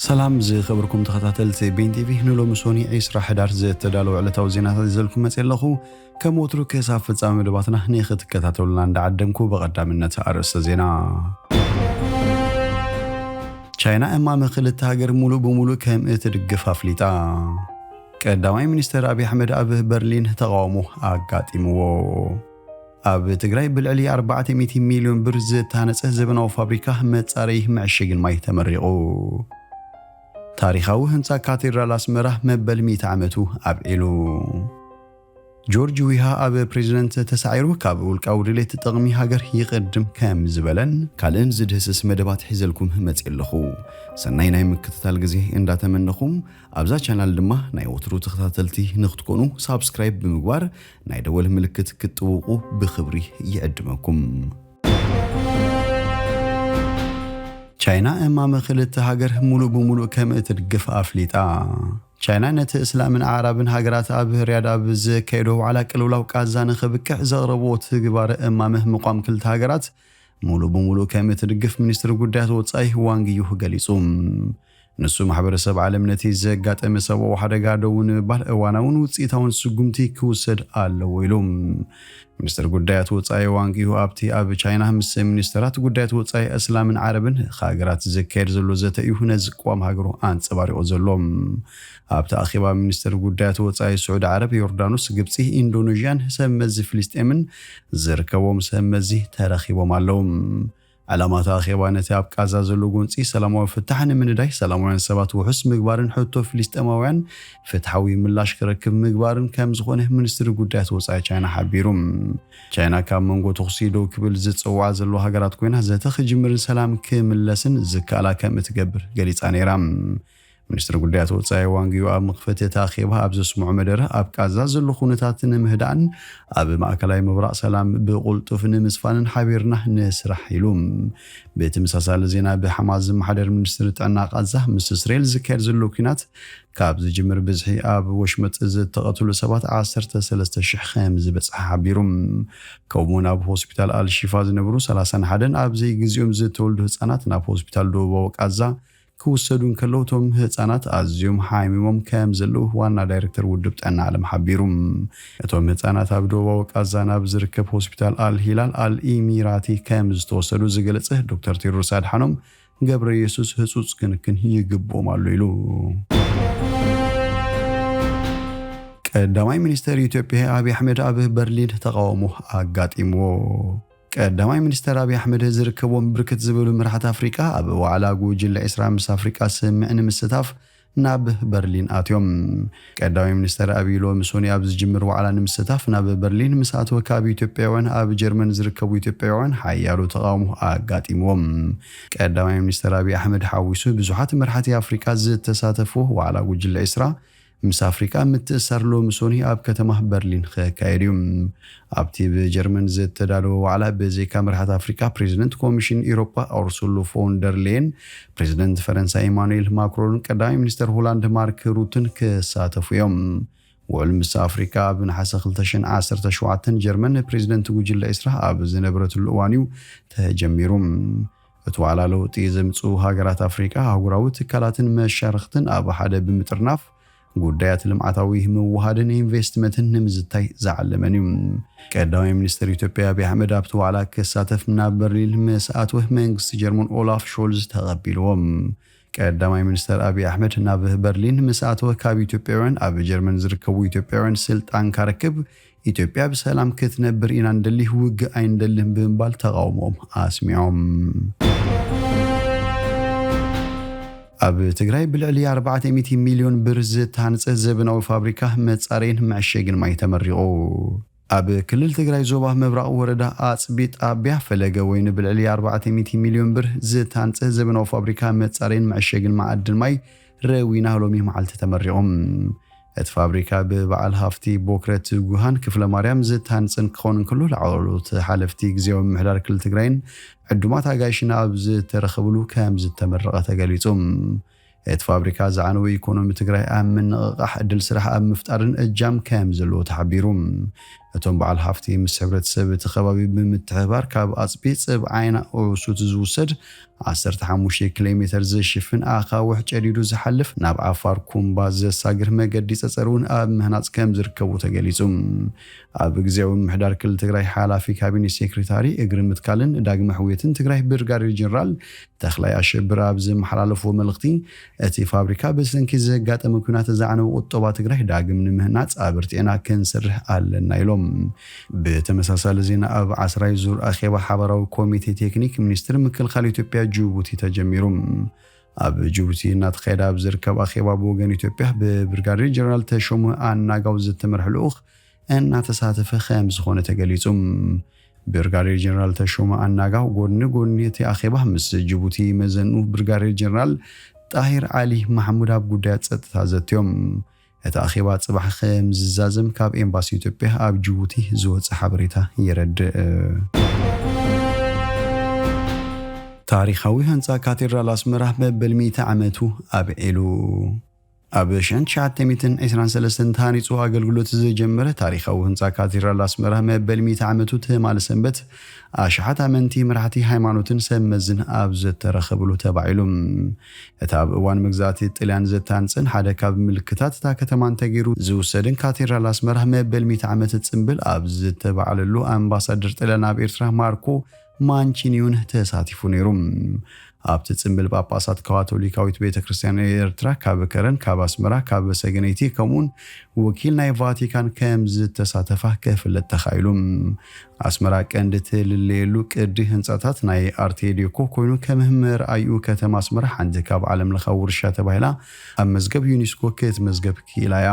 ሰላም ዝኸበርኩም ተኸታተልቲ ቤን ቲቪ፣ ንሎሚ ሶኒ ዕስራ ሕዳር ዝተዳለወ ዕለታዊ ዜናታት ይዘልኩም መፅእ ኣለኹ። ከም ወትሩ ክሳብ ፍጻመ መደባትና ንኽትከታተሉና እንዳዓደምኩ ብቐዳምነት ኣርእስተ ዜና። ቻይና እማመ ክልተ ሃገር ሙሉእ ብሙሉእ ከም እትድግፍ ኣፍሊጣ። ቀዳማይ ሚኒስተር ኣብይ ኣሕመድ ኣብ በርሊን ተቓውሞ ኣጋጢምዎ። ኣብ ትግራይ ብልዕሊ ኣርባዕተ ሚእቲ ሚልዮን ብር ዝተሃነጸ ዘበናዊ ፋብሪካ መጻረዪ መዕሸግን ማይ ተመሪቑ። ታሪኻዊ ህንጻ ካቴድራል ኣስመራ መበል ሚእቲ ዓመቱ ኣብዒሉ። ጆርጅ ዊሃ ኣብ ፕሬዝደንት ተሳዒሩ ካብ ውልቃዊ ድሌት ጥቕሚ ሃገር ይቕድም ከም ዝበለን ካልእን ዝድህስስ መደባት ሒዘልኩም መፅእ ኣለኹ። ሰናይ ናይ ምክትታል ግዜ እንዳተመነኹም ኣብዛ ቻናል ድማ ናይ ወትሩ ተኸታተልቲ ንክትኮኑ ሳብስክራይብ ብምግባር ናይ ደወል ምልክት ክትጥውቁ ብክብሪ ይዕድመኩም። ቻይና እማመ ክልተ ሃገር ሙሉእ ብሙሉእ ከም እትድግፍ ኣፍሊጣ። ቻይና ነቲ እስላምን ኣዕራብን ሃገራት ኣብ ሪያድ ኣብ ዘካየዶ ዋዕላ ቅልውላው ቃዛ ንኽብቅዕ ዘቕረብዎ ትግባረ እማመ ምቋም ክልተ ሃገራት ሙሉእ ብሙሉእ ከም እትድግፍ ሚኒስትሪ ጉዳያት ወጻኢ ዋንግ ዩ ገሊጹ። ንሱ ማሕበረሰብ ዓለም ነቲ ዘጋጠመ ሰብኣዊ ሓደጋ ደው ንምባል እዋናውን ውፅኢታውን ስጉምቲ ክውሰድ ኣለዎ ኢሉ። ሚኒስትር ጉዳያት ወጻኢ ዋንግ ዩ ኣብቲ ኣብ ቻይና ምስ ሚኒስትራት ጉዳያት ወጻኢ እስላምን ዓረብን ሃገራት ዝካየድ ዘሎ ዘተ እዩ ነዚ ቅዋም ሃገሩ ኣንጸባሪቑ ዘሎ። ኣብቲ ኣኼባ ሚኒስትር ጉዳያት ወጻኢ ስዑዲ ዓረብ፣ ዮርዳኖስ፣ ግብጺ፣ ኢንዶኔዥያን ሰብ መዚ ፍልስጤምን ዝርከቦም ሰብ መዚ ተረኺቦም ኣለዉ። ዕላማ እቲ ኣኼባ ነቲ ኣብ ቃዛ ዘሎ ጎንጺ ሰላማዊ ፍታሕ ንምንዳይ፣ ሰላማውያን ሰባት ውሑስ ምግባርን ሕቶ ፍልስጤማውያን ፍትሓዊ ምላሽ ክረክብ ምግባርን ከም ዝኾነ ሚኒስትሪ ጉዳያት ወጻኢ ቻይና ሓቢሩ። ቻይና ካብ መንጎ ተኹሲ ደው ክብል ዝጽውዓ ዘለዋ ሃገራት ኮይና፣ ዘተ ክጅምርን ሰላም ክምለስን ዝከኣላ ከም እትገብር ገሊጻ ነይራ። ሚኒስትሪ ጉዳያት ወጻኢ ዋንግ ዩ ኣብ መኽፈቲ እቲ ኣኼባ ኣብ ዘስምዖ መደረ፣ ኣብ ቃዛ ዘሎ ኩነታት ንምህዳእን ኣብ ማእከላይ ምብራቕ ሰላም ብቕልጡፍ ንምስፋንን ሓቢርና ንስራሕ ኢሉ። ብተመሳሳሊ ዜና፣ ብሓማስ ዝመሓደር ሚኒስትሪ ጥዕና ቃዛ፣ ምስ እስራኤል ዝካየድ ዘሎ ኲናት ካብ ዝጅምር ብዝሒ ኣብ ወሽመጥ ዝተቐትሉ ሰባት ዓሰርተ ሰለስተ ሽሕ ከም ዝበጽሐ ሓቢሩ። ከምኡ'ውን ኣብ ሆስፒታል ኣልሺፋ ዝነብሩ ሰላሳን ሓደን ኣብ ዘይግዜኦም ዝተወልዱ ህጻናት ናብ ሆስፒታል ደቡባዊ ቃዛ ክውሰዱ እንከለዉ፣ እቶም ህጻናት ኣዝዮም ሓሚሞም ከም ዘለዉ ዋና ዳይሬክተር ውድብ ጥዕና ዓለም ሓቢሩ። እቶም ህጻናት ኣብ ደቡባዊ ቃዛ ናብ ዝርከብ ሆስፒታል ኣል ሂላል ኣል ኢሚራቲ ከም ዝተወሰዱ ዝገለጸ ዶክተር ቴድሮስ ኣድሓኖም፣ ገብረ የሱስ ህጹጽ ክንክን ይግብኦም ኣሎ ኢሉ። ቀዳማይ ሚኒስተር ኢትዮጵያ ኣብይ ኣሕመድ ኣብ በርሊን ተቓውሞ ኣጋጢምዎ። ቀዳማይ ሚኒስተር ኣብይ ኣሕመድ ዝርከብዎም ብርክት ዝበሉ መራሕቲ ኣፍሪቃ ኣብ ዋዕላ ጉጅለ ዕስራ ምስ ኣፍሪቃ ስምምዕ ንምስታፍ ናብ በርሊን ኣትዮም። ቀዳማይ ሚኒስተር ኣብይ ሎሚ ሶኒ ኣብ ዝጅምር ዋዕላ ንምስታፍ ናብ በርሊን ምስ ኣተወ፣ ካብ ኢትዮጵያውያን ኣብ ጀርመን ዝርከቡ ኢትዮጵያውያን ሓያሎ ተቓውሞ ኣጋጢምዎም። ቀዳማይ ሚኒስተር ኣብይ ኣሕመድ ሓዊሱ ብዙሓት መራሕቲ ኣፍሪቃ ዝተሳተፍዎ ዋዕላ ጉጅለ ዕስራ ምስ ኣፍሪቃ ምትእሳር ሎሚ ሶኒ ኣብ ከተማ በርሊን ክካየድ እዩ። ኣብቲ ብጀርመን ዝተዳለወ ዋዕላ ብዘይካ መራሕቲ ኣፍሪቃ፣ ፕሬዚደንት ኮሚሽን ኢሮጳ ኡርሱሉ ፎን ደር ሌየን፣ ፕሬዚደንት ፈረንሳ ኢማኑኤል ማክሮንን ቀዳማይ ሚኒስተር ሆላንድ ማርክ ሩትን ክሳተፉ እዮም። ውዕል ምስ ኣፍሪቃ ኣብ ነሓሰ ክልተ ሽሕን ዓሰርተ ሸውዓተን ጀርመን ፕሬዚደንት ጉጅለ ዕስራ ኣብ ዝነበረትሉ እዋን እዩ ተጀሚሩ። እቲ ዋዕላ ለውጢ ዘምጽኡ ሃገራት ኣፍሪቃ ኣህጉራዊ ትካላትን መሻርኽትን ኣብ ሓደ ብምጥርናፍ ጉዳያት ልምዓታዊ ምውሃድን ኢንቨስትመንትን ንምዝታይ ዝዓለመን እዩ። ቀዳማይ ሚኒስተር ኢትዮጵያ ኣብይ ኣሕመድ ኣብቲ ዋዕላ ክሳተፍ ናብ በርሊን ምስ ኣተወ መንግስቲ ጀርመን ኦላፍ ሾልዝ ተቐቢልዎም። ቀዳማይ ሚኒስተር ኣብይ ኣሕመድ ናብ በርሊን ምስ ኣተወ ካብ ኢትዮጵያውያን ኣብ ጀርመን ዝርከቡ ኢትዮጵያውያን ስልጣን ካረክብ ኢትዮጵያ ብሰላም ክትነብር ኢና ንደሊ፣ ውግእ ኣይንደልን ብምባል ተቓውሞኦም ኣስሚዖም። ኣብ ትግራይ ብልዕሊ ኣርባዕተ ሚእቲ ሚልዮን ብር ዝተሃንጸ ዘበናዊ ፋብሪካ መጻረይን መዕሸግን ማይ ተመሪቑ። ኣብ ክልል ትግራይ ዞባ ምብራቕ ወረዳ ኣጽቢ ጣብያ ፈለገ ወይኒ ብልዕሊ ኣርባዕተ ሚእቲ ሚልዮን ብር ዝተሃንጸ ዘበናዊ ፋብሪካ መጻረይን መዕሸግን መዓድን ማይ ረዊና ሎሚ መዓልቲ ተመሪቑ። እቲ ፋብሪካ ብበዓል ሃፍቲ ቦክረት ጉሃን ክፍለ ማርያም ዝተሃንጸ ክኸውን እንከሎ፣ ላዕለዎት ሓለፍቲ ግዝያዊ ምምሕዳር ክልል ትግራይን ዕዱማት ኣጋይሽን ኣብ ዝተረኸብሉ ከም ዝተመረቐ ተገሊጹ። እቲ ፋብሪካ ዝዓነወ ኢኮኖሚ ትግራይ ኣብ ምንቕቓሕ ዕድል ስራሕ ኣብ ምፍጣርን እጃም ከም ዘለዎ ተሓቢሩ። እቶም በዓል ሃፍቲ ምስ ሕብረተሰብ እቲ ከባቢ ብምትሕባር ካብ ኣፅቢ ፅብ ዓይና ኡሱት ዝውሰድ ዓሰርተ ሓሙሽተ ኪሎ ሜትር ዝሽፍን ኣኻውሕ ጨዲዱ ዝሓልፍ ናብ ዓፋር ኩምባ ዘሳግር መገዲ ፀፀር እውን ኣብ ምህናፅ ከም ዝርከቡ ተገሊፁ። ኣብ ግዜያዊ ምምሕዳር ክልል ትግራይ ሓላፊ ካቢኔ ሴክሬታሪ እግሪ ምትካልን ዳግመ ሕውየትን ትግራይ ብርጋዴር ጀነራል ተኽላይ ኣሸብር ኣብ ዘመሓላለፍዎ መልእኽቲ፣ እቲ ፋብሪካ ብሰንኪ ዘጋጠመ ኲናት ዘዕነወ ቁጠባ ትግራይ ዳግም ንምህናፅ ኣበርቲዕና ክንሰርሕ ኣለና ኢሎም። ብተመሳሳሊ ዜና ኣብ ዓስራይ ዙር ኣኼባ ሓባራዊ ኮሚቴ ቴክኒክ ሚኒስትር ምክልኻል ኢትዮጵያ ጅቡቲ ተጀሚሩ። ኣብ ጅቡቲ እናተኻየደ ኣብ ዝርከብ ኣኼባ ብወገን ኢትዮጵያ ብብርጋዴር ጀነራል ተሾመ ኣናጋው ዝተመርሐ ልኡኽ እናተሳተፈ ከም ዝኾነ ተገሊጹ። ብርጋዴር ጀነራል ተሾመ ኣናጋው ጎድኒ ጎድኒ እቲ ኣኼባ ምስ ጅቡቲ መዘኑ ብርጋዴር ጀነራል ጣሂር ዓሊ ማሕሙድ ኣብ ጉዳያት ጸጥታ ዘትዮም። እቲ ኣኼባ ጽባሕ ከም ዝዛዘም ካብ ኤምባሲ ኢትዮጵያ ኣብ ጅቡቲ ዝወጸ ሓበሬታ የረድእ። ታሪኻዊ ህንጻ ካቴድራል ኣስመራ መበል ሚእቲ ዓመቱ ኣብዒሉ። ኣብ ሽሕን ትሽዓተ ሚእትን ዕስራን ሰለስተን ተሃኒጹ ኣገልግሎት ዝጀመረ ታሪኻዊ ህንጻ ካቴድራል ኣስመራ መበል ሚእቲ ዓመቱ ትማሊ ሰንበት ኣሽሓት ኣመንቲ፣ መራሕቲ ሃይማኖትን ሰብ መዝን ኣብ ዝተረኸብሉ ተባዒሉ። እቲ ኣብ እዋን መግዛእቲ ጥልያን ዝተሃንጸን ሓደ ካብ ምልክታት እታ ከተማ እንተገይሩ ዝውሰድን ካቴድራል ኣስመራ መበል ሚእቲ ዓመት ጽምብል ኣብ ዝተባዕለሉ ኣምባሳደር ጥልያን ኣብ ኤርትራ ማርኮ ማንቺኒዩን ተሳቲፉ ነይሩ። ኣብቲ ጽምብል ጳጳሳት ካቶሊካዊት ቤተ ክርስቲያን ኤርትራ ካብ ከረን፣ ካብ ኣስመራ፣ ካብ ሰገነይቲ ከምኡውን ወኪል ናይ ቫቲካን ከም ዝተሳተፋ ክፍለጥ ተኻኢሉ። ኣስመራ ቀንዲ ትልለየሉ ቅዲ ህንጻታት ናይ ኣርቴ ዴኮ ኮይኑ ከም መርኣዩ ከተማ ኣስመራ ሓንቲ ካብ ዓለም ለኻዊ ውርሻ ተባሂላ ኣብ መዝገብ ዩኔስኮ ክትመዝገብ ክኢላ እያ።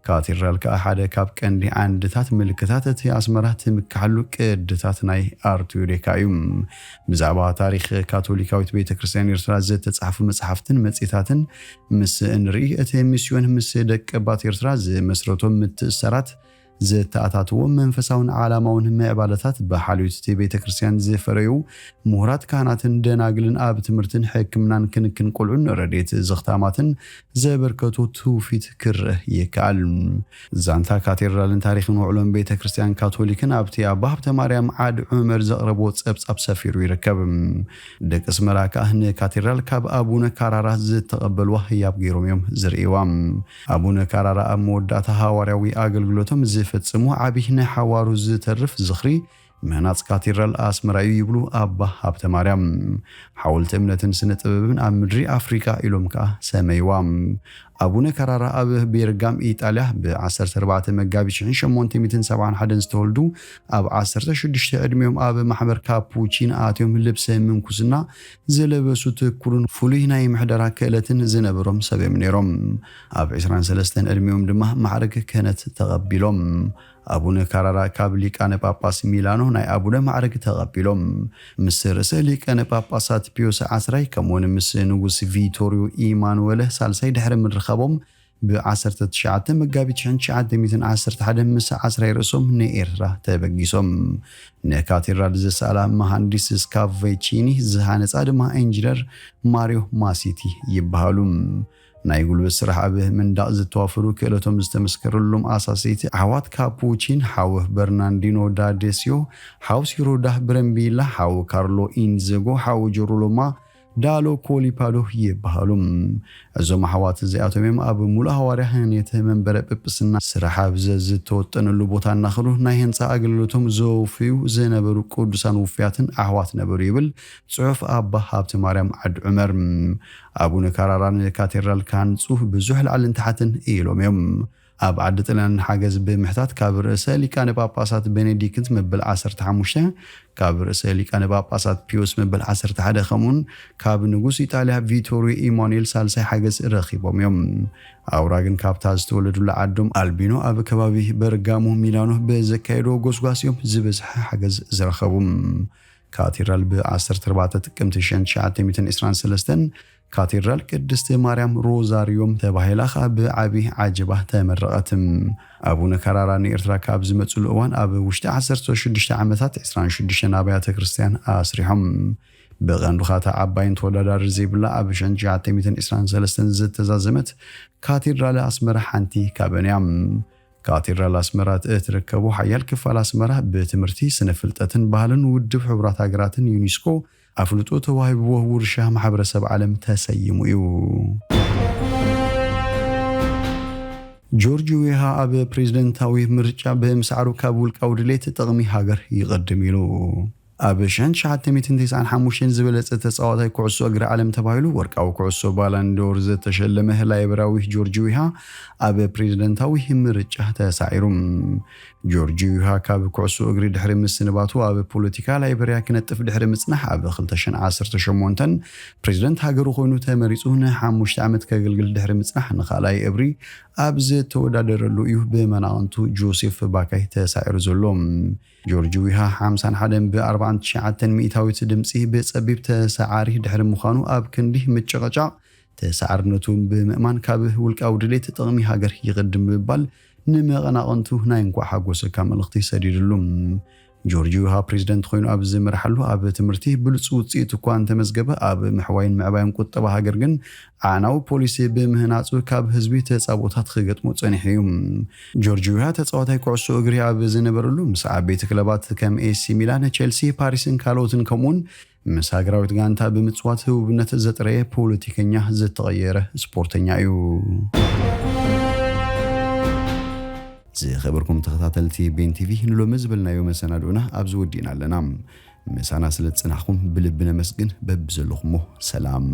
ካቴድራል ከኣ ሓደ ካብ ቀንዲ ዓንድታት ምልክታት እቲ ኣስመራ ትምክሓሉ ቅድታት ናይ ኣርትዩ ዴካ እዩ። ብዛዕባ ታሪኽ ካቶሊካዊት ቤተ ክርስቲያን ኤርትራ ዝተጻሕፉ መጽሓፍትን መጽሔታትን ምስ እንርኢ እቲ ሚስዮን ምስ ደቂ ባት ኤርትራ ዝመስረቶም ምትእሰራት ዝተኣታትዎ መንፈሳውን ዓላማውን ምዕባለታት ብሓልዮት እቲ ቤተ ክርስቲያን ዝፈረዩ ምሁራት ካህናትን ደናግልን ኣብ ትምህርትን ሕክምናን ክንክን ቆልዑን ረድኤት ዘኽታማትን ዘበርከቱ ትውፊት ክረአ ይከኣል። ዛንታ ካቴድራልን ታሪኽን ውዕሎን ቤተ ክርስቲያን ካቶሊክን ኣብቲ ኣባ ሃብተ ማርያም ዓድ ዑመር ዘቕረብዎ ጸብጻብ ሰፊሩ ይርከብ። ደቂ ኣስመራ ከኣ ንካቴድራል ካብ ኣቡነ ካራራ ዝተቐበልዋ ህያብ ገይሮም እዮም ዝርእይዋ። ኣቡነ ካራራ ኣብ መወዳእታ ሃዋርያዊ ኣገልግሎቶም ዝፈጽሙ ዓቢ ንሓዋሩ ዝተርፍ ዝኽሪ ምህናጽ ካቴድራል ኣስመራ እዩ ይብሉ ኣባ ሃብተ ማርያም። ሓወልቲ እምነትን ስነ ጥበብን ኣብ ምድሪ ኣፍሪቃ ኢሎም ከኣ ሰመይዋ። ኣቡነ ካራራ ኣብ ቤርጋም ኢጣልያ ብ ዓሰርተ ኣርባዕተ መጋቢት ሽሕን ሸሞንተ ሚእትን ሰብዓን ሓደን ዝተወልዱ፣ ኣብ ዓሰርተ ሽዱሽተ ዕድሚኦም ኣብ ማሕበር ካፑቺን ኣትዮም ልብሰ ምንኩስና ዝለበሱ ትኩርን ፍሉይ ናይ ምሕደራ ክእለትን ዝነበሮም ሰብ እዮም ነይሮም። ኣብ ዕስራን ሰለስተን ዕድሚኦም ድማ ማዕረግ ክህነት ተቐቢሎም። ኣቡነ ካራራ ካብ ሊቃነ ጳጳስ ሚላኖ ናይ ኣቡነ ማዕረግ ተቐቢሎም። ምስ ርእሰ ሊቃነ ጳጳሳት ፒዮስ ዓስራይ ከምኡውን ምስ ንጉስ ቪቶሪዮ ኢማኑወለ ሳልሳይ ድሕሪ ምርኻቦም ብ ዓሰርተ ትሽዓተ መጋቢት ሽሕን ትሽዓተ ሚእትን ዓሰርተ ሓደ ምስ ዓስራይ ርእሶም ንኤርትራ ተበጊሶም። ንካቴድራል ዝሰኣላ መሃንዲስ ስካቬቺኒ ዝሃነጻ ድማ ኢንጂነር ማሪዮ ማሲቲ ይበሃሉ። ናይ ጉልበት ስራሕ ኣብ ምንዳቕ ዝተዋፈሩ ክእለቶም ዝተመስከረሎም ኣሳሰይቲ ኣሕዋት ካፑቺን፣ ሓው በርናንዲኖ ዳ ዴሲዮ፣ ሓው ሲሮዳ ብረምቢላ፣ ሓው ካርሎ ኢንዘጎ፣ ሓው ጀሮሎማ ዳሎ ኮሊፓዶ ይበሃሉ። እዞም ኣሕዋት እዚኣቶም እዮም ኣብ ሙሉእ ሃዋርያ ህንየት መንበረ ጵጵስና ስራሕ ኣብ ዘዝተወጠነሉ ቦታ እናኸዱ ናይ ህንጻ ኣገልግሎቶም ዘወፍዩ ዝነበሩ ቅዱሳን ውፍያትን ኣሕዋት ነበሩ ይብል ጽሑፍ ኣባ ሃብተ ማርያም ዓድ ዑመር። ኣቡነ ካራራ ንካቴድራል ክሃንጹ ብዙሕ ላዕልን ታሕትን ኢሎም እዮም። ኣብ ዓዲ ጥልያን ሓገዝ ብምሕታት ካብ ርእሰ ሊቃነ ጳጳሳት ቤኔዲክት መበል ዓሰርተ ሓሙሽተ፣ ካብ ርእሰ ሊቃነ ጳጳሳት ፒዮስ መበል ዓሰርተ ሓደ ከምኡን ካብ ንጉስ ኢጣልያ ቪቶሪዮ ኢማኑኤል ሳልሳይ ሓገዝ ረኺቦም እዮም። ኣውራ ግን ካብታ ዝተወለዱላ ዓዶም ኣልቢኖ ኣብ ከባቢ በርጋሞ ሚላኖ ብዘካየዶ ጎስጓስ እዮም ዝበዝሐ ሓገዝ ዝረኸቡ። ካቴድራል ብ ዓሰርተ ኣርባዕተ ጥቅምቲ ሽሕን ትሽዓተ ሚእትን ዕስራን ሰለስተን ካቴድራል ቅድስቲ ማርያም ሮዛርዮም ተባሂላ ኸኣ ብዓቢ ዓጀባ ተመረቐት። ኣቡነ ካራራ ንኤርትራ ካብ ዝመጽሉ እዋን ኣብ ውሽጢ ዓሰርተ ሽዱሽተ ዓመታት ዕስራን ሽዱሽተን ኣብያተ ክርስቲያን ኣስሪሖም። ብቐንዱ ኸኣ እታ ዓባይን ተወዳዳሪ ዘይብላ ኣብ ሽሕን ትሽዓተ ሚእትን ዕስራን ሰለስተን ዝተዛዘመት ካቴድራል ኣስመራ ሓንቲ ካብን እያ። ካቴድራል ኣስመራ እትርከቦ ሓያል ክፋል ኣስመራ ብትምህርቲ፣ ስነ ፍልጠትን ባህልን ውድብ ሕቡራት ሃገራትን ዩኒስኮ ኣፍልጦ ተዋሂብዎ ውርሻ ማሕበረሰብ ዓለም ተሰይሙ እዩ። ጆርጅ ዊሃ ኣብ ፕሬዝደንታዊ ምርጫ ብምስዓሩ ካብ ውልቃዊ ድሌት ጥቕሚ ሃገር ይቐድም ኢሉ። ኣብ ሽሕን ትሽዓተ ሚእትን ተስዓን ሓሙሽተን ዝበለጸ ተጻዋታይ ኩዕሶ እግሪ ዓለም ተባሂሉ ወርቃዊ ኩዕሶ ባላንዶር ዝተሸለመ ላይበራዊ ጆርጅ ዊሃ ኣብ ፕሬዝደንታዊ ምርጫ ተሳዒሩ። ጆርጅ ዊሃ ካብ ኩዕሶ እግሪ ድሕሪ ምስንባቱ ኣብ ፖለቲካ ላይበርያ ክነጥፍ ድሕሪ ምጽናሕ ኣብ ክልተ ሽሕን ዓሰርተ ሸሞንተን ፕሬዝደንት ሃገሩ ኮይኑ ተመሪጹ ንሓሙሽተ ዓመት ከገልግል ድሕሪ ምጽናሕ ንኻልኣይ እብሪ ኣብ ዝተወዳደረሉ እዩ ብመናቕንቱ ጆሴፍ ባካይ ተሳዒሩ ዘሎ። ጆርጅ ዊሃ ሓምሳን ሓደን ብኣርባዓን ትሽዓተን ሚእታዊት ድምፂ ብፀቢብ ተሰዓሪ ድሕሪ ምዃኑ ኣብ ክንዲ ምጭቕጫቕ ተሰዓርነቱ ብምእማን ካብ ውልቃዊ ድሌት ጥቕሚ ሃገር ይቕድም ብምባል ንመቐናቕንቱ ናይ እንኳዕ ሓጎሰካ መልእኽቲ ሰዲድሉ። ጆርጅ ዊሃ ፕሬዝደንት ኮይኑ ኣብ ዝመርሓሉ ኣብ ትምህርቲ ብሉፅ ውፅኢት እኳ እንተመዝገበ ኣብ ምሕዋይን ምዕባይን ቁጠባ ሃገር ግን ኣዕናዊ ፖሊሲ ብምህናፁ ካብ ህዝቢ ተፃቦታት ክገጥሞ ፀኒሑ እዩ። ጆርጅ ዊሃ ተፃዋታይ ኩዕሶ እግሪ ኣብ ዝነበረሉ ምስ ዓበይቲ ክለባት ከም ኤሲ ሚላን፣ ቼልሲ፣ ፓሪስን ካልኦትን ከምኡውን ምስ ሃገራዊት ጋንታ ብምፅዋት ህቡብነት ዘጥረየ ፖለቲከኛ ዝተቐየረ ስፖርተኛ እዩ። ዝኸበርኩም ተኸታተልቲ ቤን ቲቪ ንሎሚ ዝበልናዮ መሰናድኡና ኣብዚ ወዲእና ኣለና። ምሳና ስለ ዝፅናሕኩም ብልቢ ነመስግን። በብዘለኹሞ ሰላም።